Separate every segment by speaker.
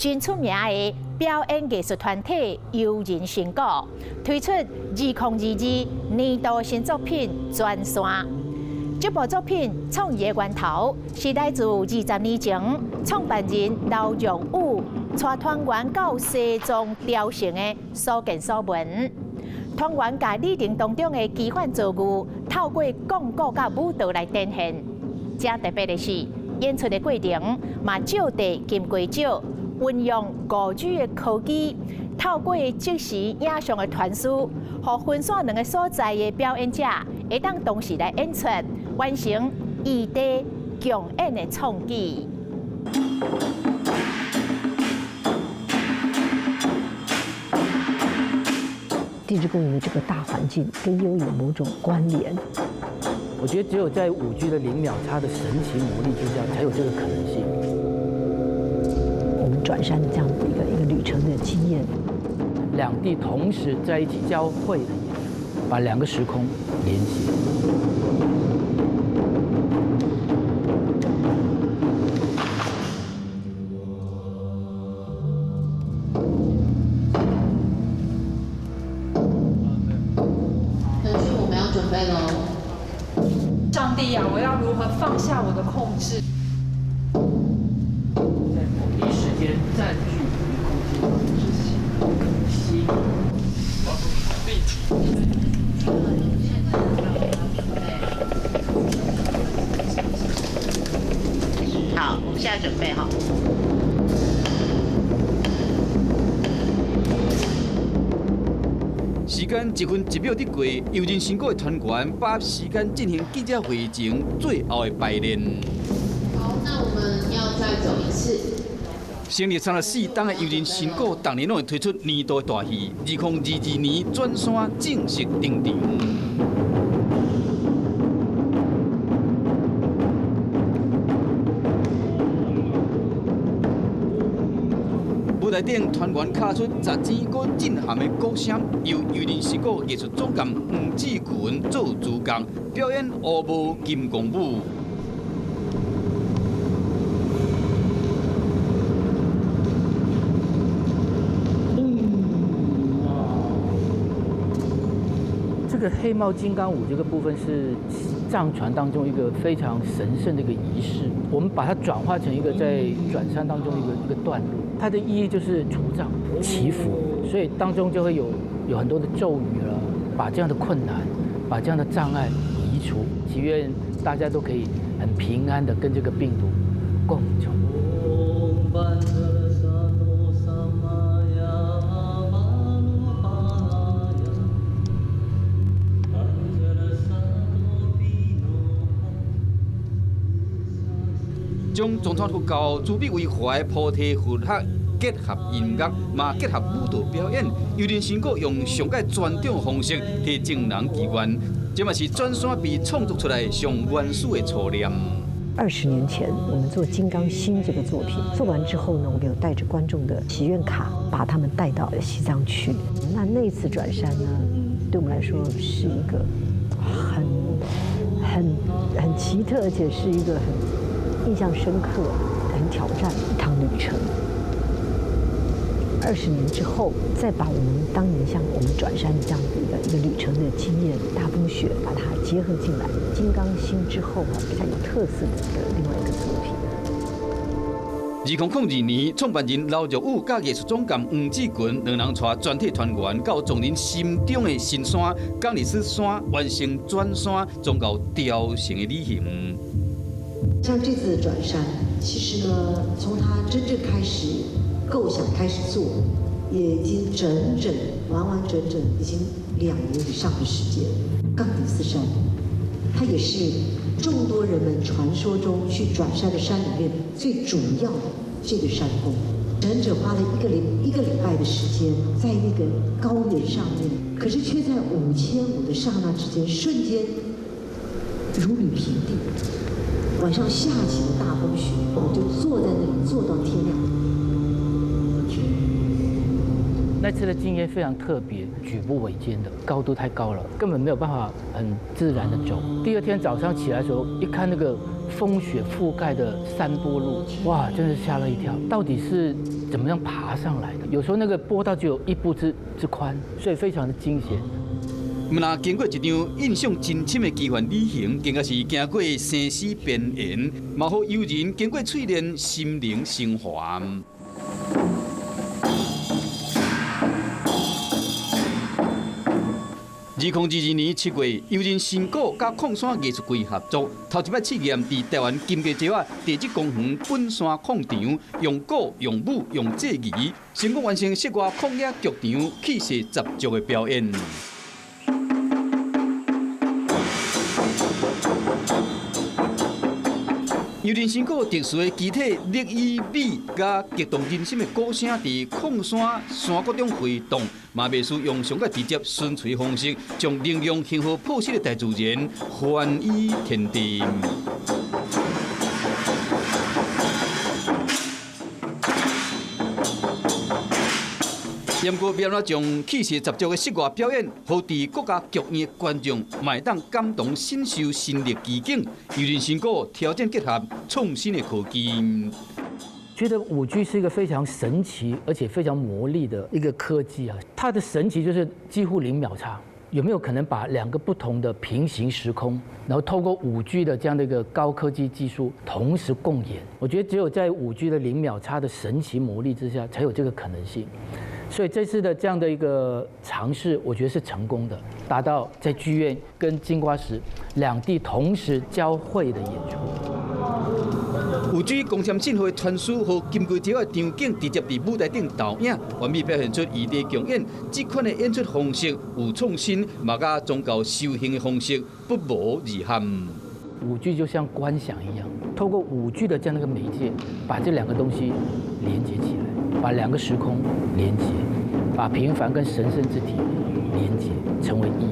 Speaker 1: 真出名的表演藝術團體悠人神鼓推出2022年度新作品《轉山》。這部作品創意的源頭是來自20年前創辦人劉若瑀帶團員到西藏朝聖的所見所聞。團員共旅程當中的奇幻遭遇，透過講古佮舞蹈來展現。遮特別的是，演出的過程嘛，就地金龜石，運用5G 的科技，透過即時影像的傳輸，予分散兩个所在的表演者會當同時來演出，完成異地共演的創舉。
Speaker 2: 地質公園的這個大環境跟幽有某種關聯。
Speaker 3: 我覺得只有在5G 的0秒差的神奇魔力之下，才有這個可能性。
Speaker 2: 我們轉山的這樣的一個旅程的經驗，
Speaker 3: 兩地同時在一起交匯的演出，把兩個時空連接。
Speaker 4: 騰訊，我們要準備嘍！
Speaker 5: 上帝呀，我要如何放下我的控制？
Speaker 3: 在某一時間佔據空間之心。
Speaker 4: 好，我們現在準備好。
Speaker 6: 時間一分一秒佇過，悠人神鼓的團員把時間進行記者會前最後的排練。
Speaker 4: 好，那我們要再走一次。
Speaker 6: 成立34冬的悠人神鼓，逐年攏會推出年度的大戲。2022年轉山正式登場。舞台頂團員敲出十支閣震撼的鼓聲，由悠人神鼓藝術總監黃志群做主角，表演烏帽金剛舞。
Speaker 3: 這個黑帽金剛舞這個部分是藏傳當中一個非常神聖的一個儀式，我們把它轉化成一個在轉山當中一個段落，它的意義就是除障祈福，所以當中就會有很多的咒語了，把這樣的困難，把這樣的障礙移除，祈願大家都可以很平安的跟這個病毒共存。
Speaker 6: 將藏傳佛教慈悲為懷菩提佛學結合音樂，嘛結合舞蹈表演，悠人神鼓用上蓋傳統方式替眾人祈願，這嘛是轉山被創作出來上原始的初念。
Speaker 2: 20年前，我們做《金剛心》這個作品，做完之後呢，我們有帶着觀眾的祈願卡，把他們帶到西藏去。那次轉山呢，對我們來說是一個很奇特，而且是一個很印象深刻、很挑戰一趟旅程。20年之後，再把我們當年像我們轉山的這樣子一個旅程的經驗，大風雪把它結合進來，《金剛心》之後啊，比較有特色的另外一個作品。
Speaker 6: 2002年，創辦人劉若瑀佮藝術總監黃志群兩人帶全體團員到藏人心中的神山岡里斯山完成轉山宗教朝聖的旅行。
Speaker 7: 像這次的轉山，其實呢，從他真正開始構想開始做，也已經整整完完整整已經2年以上的時間。岡底斯山，它也是眾多人們傳說中去轉山的山裡面最主要的這個山峰。整整花了一個禮拜的時間，在那個高原上面，可是卻在5500的剎那之間，瞬間如履平地。晚上下起了大風雪，我們就坐在那裡坐到天亮。
Speaker 3: 那次的經驗非常特別，舉步維艱的，高度太高了，根本沒有辦法很自然的走。第二天早上起來的時候，一看那個風雪覆蓋的山坡路，哇，真是嚇了一跳。到底是怎么样爬上来的？有时候那个坡道就有一步之宽，所以非常的惊险。
Speaker 6: 毋若经过一场印象真深的奇幻旅行，更加是行过生死边缘，嘛予游人经过淬炼心灵升华。2022年7月，悠人神谷佮矿山艺术季合作，头一摆试验伫台湾金鸡石仔地质公园本山矿场，用鼓、用舞、用祭仪，成功完成室外旷野剧场气势十足的表演。悠人神谷特殊的机体力与美，佮激动人心的鼓声，伫矿山山谷中回荡，嘛袂输用上个直接纯粹方式，将能量恒河破析的大自然还于天地。不过，欲按怎将气势十足的室外表演，予伫国家剧院的观众嘛会当感同身受、身临其境。悠人神谷挑战结合创新的科技，
Speaker 3: 觉得5G 是一个非常神奇而且非常魔力的一个科技啊！它的神奇就是几乎0秒差。有没有可能把两个不同的平行时空，然后透过5G 的这样的一个高科技技术同时共演？我觉得只有在5G 的0秒差的神奇魔力之下，才有这个可能性。所以这次的这样的一个尝试，我觉得是成功的，达到在剧院跟金瓜石两地同时交汇的演出。
Speaker 6: 5G 光纤信号的传输和金鸡石的场景直接伫舞台顶投影，完美表现出异地共演这款的演出方式有创新，嘛佮宗教修行的方式不谋而合。
Speaker 3: 5G 就像观想一样，透过5G 的这样的一个媒介，把这两个东西连接起来，把两个时空连接，把平凡跟神圣之体连接，成为一。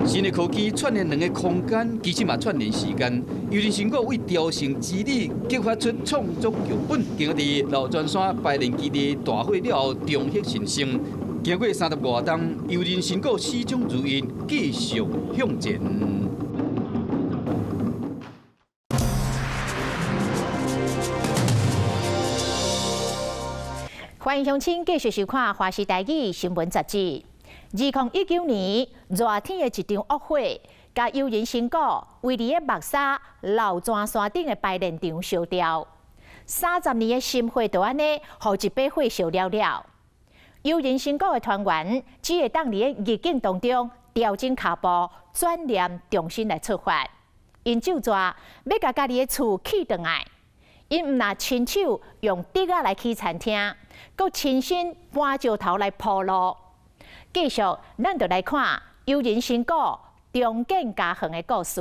Speaker 6: 新的科技串联两个空间，其实嘛串联时间。悠人神谷为朝圣之旅激发出创作剧本，经伫老砖山排练基地大火了后重获新生。经过30外冬，悠人神谷始终如一，继续向前。
Speaker 1: 欢迎乡亲继续收看《华视台语新闻杂志》。2019年热天的一场恶火，共悠人神谷位伫个木沙老砖山顶的排练场烧掉。30年的心血就按呢，予一把火烧了了。悠人神谷的团员只会当伫个逆境当中调整脚步，转念重新来出发。𪜶就纸欲共家己的厝起转来，𪜶毋若亲手用竹仔来起餐厅，阁亲身搬石头来铺路。继续，咱就来看悠人神谷重建家园的故事。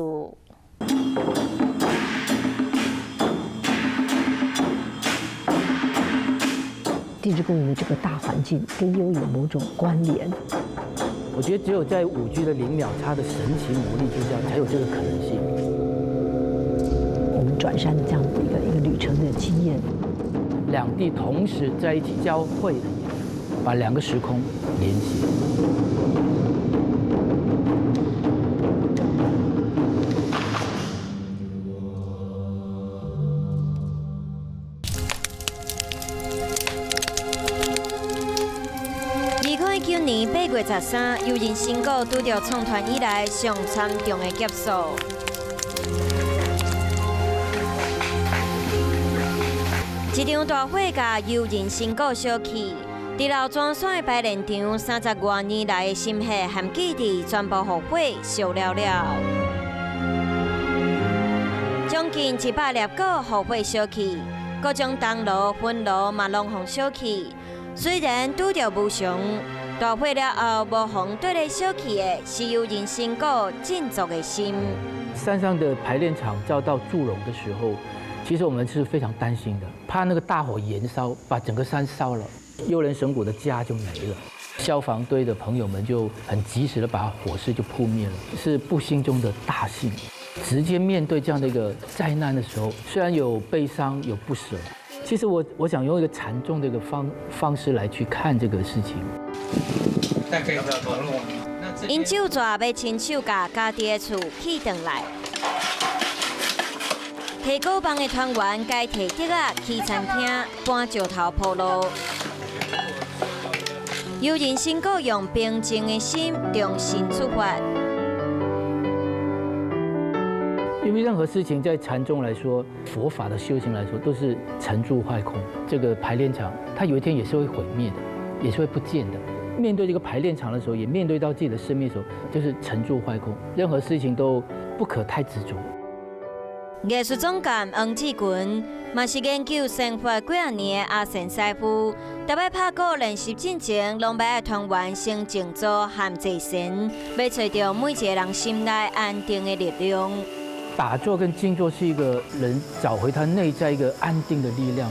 Speaker 2: 地质公园的这个大环境跟悠有某种关联。
Speaker 3: 我觉得只有在5G 的0秒差的神奇魔力之下，才有这个可能性。
Speaker 2: 我们转山的这样的一个旅程的经验，
Speaker 3: 两地同时在一起交汇的，把两个时空连接。
Speaker 8: 2019年8月13，悠人神谷拄著创团以来上惨重的劫数。一场大火共悠人神谷烧去。伫老砖山的排练场，30外年来的心血和记忆全部予火烧了了。将近100粒鼓予火烧去，各种铜炉、熏炉嘛拢予烧去。虽然拄著无常，大火了后无予缀咧烧去的是悠人神谷振作的心。
Speaker 3: 山上的排练场遭到祝融的时候，其实我们是非常担心的，怕那个大火延烧，把整个山烧了。悠人神谷的家就没了，消防队的朋友们就很及时的把火势就扑灭了，是不幸中的大幸。直接面对这样的一个灾难的时候，虽然有悲伤有不舍，其实我想用一个禅宗的一个方式来去看这个事情。
Speaker 8: 𪜶手纸欲亲手共家己的厝起转来，提鼓帮的团员该提竹仔去餐厅搬石头铺路。悠人神鼓用平静的心重新出发。
Speaker 3: 因为任何事情在禅宗来说，佛法的修行来说，都是成住坏空。这个排练场，它有一天也是会毁灭的，也是会不见的。面对这个排练场的时候，也面对到自己的生命的时候，就是成住坏空，任何事情都不可太执着。
Speaker 8: 艺术总监黄志群，嘛是研究生活几仔年的阿善师傅，逐摆拍鼓练习进前，拢欲爱团员先静坐和坐禅，欲揣著每一个人心内安定的力量。
Speaker 3: 打坐跟静坐是一个人找回他内在一个安定的力量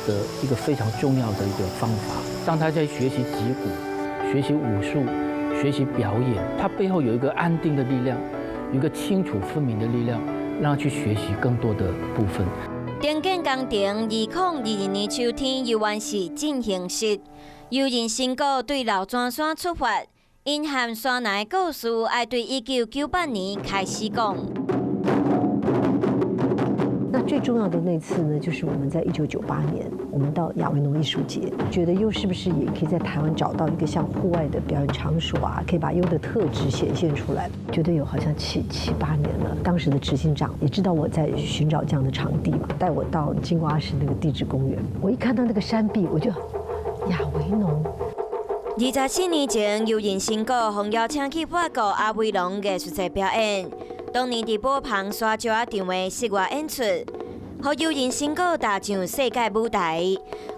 Speaker 3: 的一个非常重要的一个方法。当他在学习击鼓、学习武术、学习表演，他背后有一个安定的力量，有一个清楚分明的力量。让他去学习更多的部分。
Speaker 8: 重建工程2022年秋天犹原是进行时，悠人神鼓对老庄山出发，隐含山内故事，爱对1998年开始讲。
Speaker 2: 那最重要的那次呢，就是我们在1998年，我们到亚维农艺术节，觉得优是不是也可以在台湾找到一个像户外的表演场所啊，可以把优的特质显现出来。觉得有好像七八年了。当时的执行长也知道我在寻找这样的场地嘛，带我到金瓜石那个地质公园。我一看到那个山壁，我就亚维农。
Speaker 8: 24年前，悠人神鼓奉邀请去法国阿维农艺术节表演。当年伫波旁沙石仔场的室外演出，予悠人神鼓踏上世界舞台，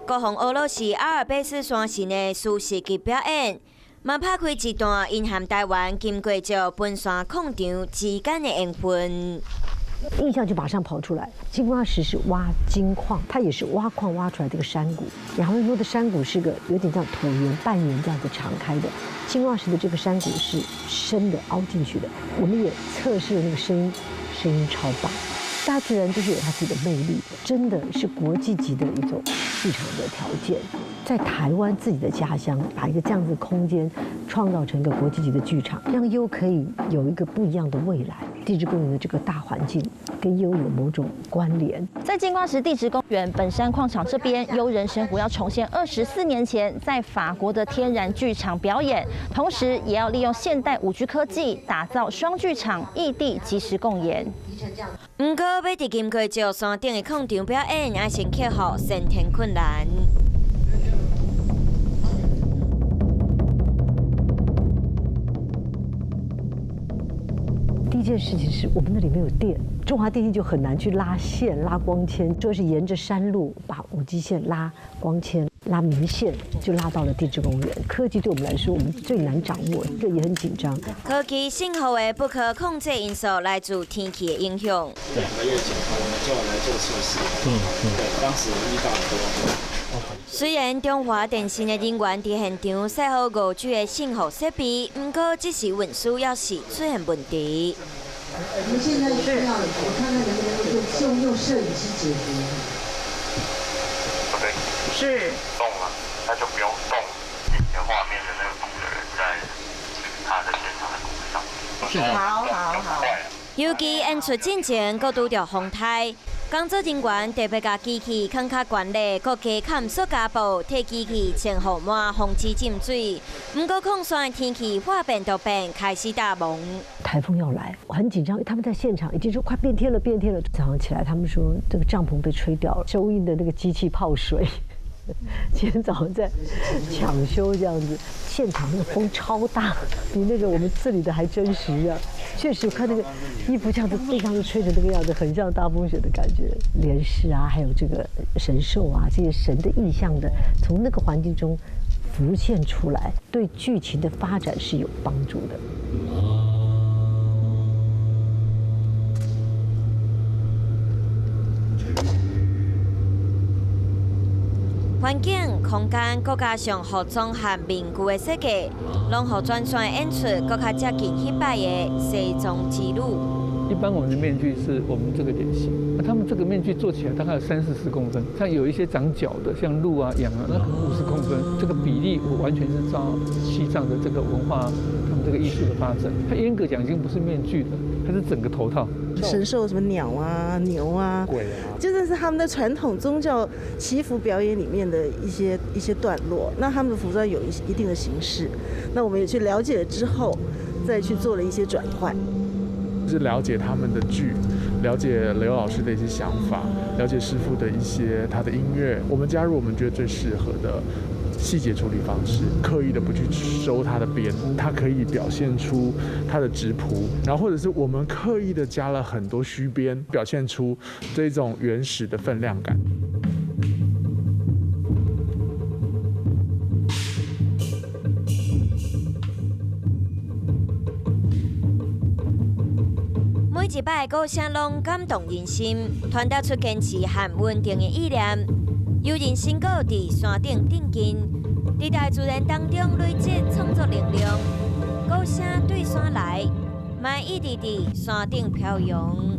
Speaker 8: 阁予俄罗斯阿尔卑斯山神的史诗级表演，嘛拍开一段隐含台湾金瓜石本山矿场之间的缘分。
Speaker 2: 印象就马上跑出来，金瓜石是挖金矿，它也是挖矿挖出来这个山谷。亚维诺的山谷是个有点像椭圆、半圆这样子敞开的，金瓜石的这个山谷是深的凹进去的。我们也测试了那个声音，声音超棒。大自然就是有它自己的魅力，真的是国际级的一种剧场的条件。在台湾自己的家乡，把一个这样子的空间创造成一个国际级的剧场，让优可以有一个不一样的未来。地质公园的这个大环境跟优有某种关联。
Speaker 9: 在金瓜石地质公园本山矿场这边，悠人神鼓要重现24年前在法国的天然剧场表演，同时也要利用现代5G 科技打造双剧场异地即时共演。
Speaker 8: 不过，欲伫金瓜石山顶的矿场表演，爱先克服先天困难。
Speaker 2: 第一件事情是我们那里没有电，中华电信就很难去拉线、拉光纤，就是沿着山路把5G 线拉光纤、拉明线，就拉到了地质公园。科技对我们来说，我们最难掌握，这也很紧张。
Speaker 8: 科技信号的不可控制因素来自天气的影响。
Speaker 10: 2个月前，我们就来做测试。对，当时遇到很多。
Speaker 8: 虽然中华电信的人员伫现场设好5G 的信号设备，不过这时运输也是出现问题。
Speaker 7: 我们现在需要，我看看能不能用摄影机解决。
Speaker 11: 不对，
Speaker 9: 是
Speaker 11: 动了，那就不用动。以前画面的那个鼓的人在他的现场的鼓上。
Speaker 9: 好好好。
Speaker 8: 尤其演出进前，阁拄著风台。工作人员特别共机器囥较悬咧，阁加盖塑胶布，替机器穿雨帽，防止浸水。不过矿山的天气话变就变，开始大雾。
Speaker 2: 台风要来，我很紧张。他们在现场已经说快变天了，变天了。早上起来，他们说这个帐篷被吹掉了，收音的那个机器泡水。今天早上在抢修这样子，现场那个风超大，比那个我们这里的还真实一样。确实，看那个衣服这样子被这样子吹成那个样子，很像大风雪的感觉。莲师啊，还有这个神兽啊，这些神的意象的，从那个环境中浮现出来，对剧情的发展是有帮助的。
Speaker 8: 环境、空间，阁加上服装和面具的设计，拢予转山演出阁较接近彼摆的西藏之旅。
Speaker 12: 一般我们的面具是我们这个脸型，那他们这个面具做起来大概有30、40公分，像有一些长角的，像鹿啊、羊啊，那可能50公分。这个比例我完全是照西藏的这个文化，他们这个艺术的发展。它严格讲已经不是面具了，它是整个头套。
Speaker 13: 神兽什么鸟啊、牛啊，
Speaker 12: 鬼啊，
Speaker 13: 这就是他们的传统宗教祈福表演里面的一些段落。那他们的服装有一定的形式，那我们也去了解了之后，再去做了一些转换。
Speaker 14: 是了解他们的剧，了解刘老师的一些想法，了解师傅的一些他的音乐，我们加入我们觉得最适合的细节处理方式，刻意的不去收它的边，它可以表现出它的质朴，然后或者是我们刻意的加了很多虚边，表现出这种原始的分量感。
Speaker 8: 每一擺鼓聲攏感動人心，傳達出堅持和穩定的意念。悠人神鼓佇山頂鎮靜，佇大自然當中累積創作能量，鼓聲對山來，嘛一直佇山頂飄揚。